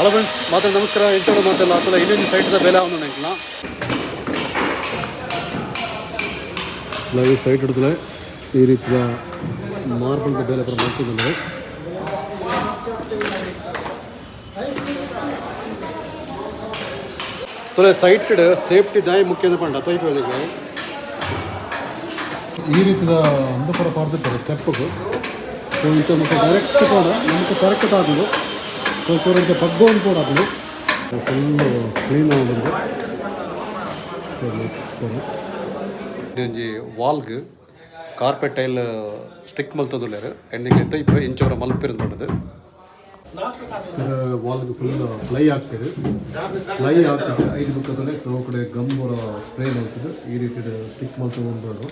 Hello friends, ಮಾತ್ರ ನಮಸ್ಕಾರ. ಇಂಚೋಡು ಮಾತೆಲ್ಲ ಅಥವಾ ಇನ್ನೊಂದು ಸೈಟ್ದ ಬೆಲೆ ಅವನು ನೆಂಕಲ ಈ ಸೈಟ್ ಹಿಡಿದ್ರೆ ಈ ರೀತಿಯ ಮಾರ್ಬಲ್ದ ಬೇಲೆ ಬರ ಮಾಡ್ತಿದ್ದಾರೆ. ತೊಲೆ ಸೈಟ್ ಸೇಫ್ಟಿ ದಾಯಿ ಮುಖ್ಯ ಪಂಡ ತೋಯ್ಪೇಳಿಗೆ ಈ ರೀತಿಯ ಒಂದು ಪರ ಪಾಡ್ದಿರ್ತಾರೆ ಸ್ಟೆಪ್ಗೆ. ಸೊ ಇಂಥ ಮುಖ ಡೈರೆಕ್ಟ್ ಪೋಡ ನಮಕ್ ಕರೆಕ್ಟ್ ಆಗುದು. ಸೊ ಚೂರು ಬಗ್ಗೋನ್ ಪೋಡ ಆಗುದು. ಫುಲ್ಲು ಕ್ಲೀನ್ ಆಗುದು. ಒಂಜಿ ವಾಲ್ಗ್ ಕಾರ್ಪೆಟ್ ಟೈಲ್ ಸ್ಟಿಕ್ ಮಲ್ತೊಂದುಲ್ಲೆರ್. ಎಂಡಿಂಗ್ ಇತ್ತ ಇಪ್ಪ ಇಂಚವರ ಮಲ್ಪಿರೋದು ಪಂಡದು ವಾಲ್ಗ್ ಫುಲ್ ಫ್ಲೈ ಆಗ್ತದೆ. ಫ್ಲೈ ಆಗ್ತದೆ. ಐದು ಬುಕ್ಕದಲ್ಲೇ ಕೆಲವು ಕಡೆ ಗಮ್ ಸ್ಪ್ರೇ ಮಾಡ್ತದೆ. ಈ ರೀತಿ ಸ್ಟಿಕ್ ಮಲ್ತೊಂದು.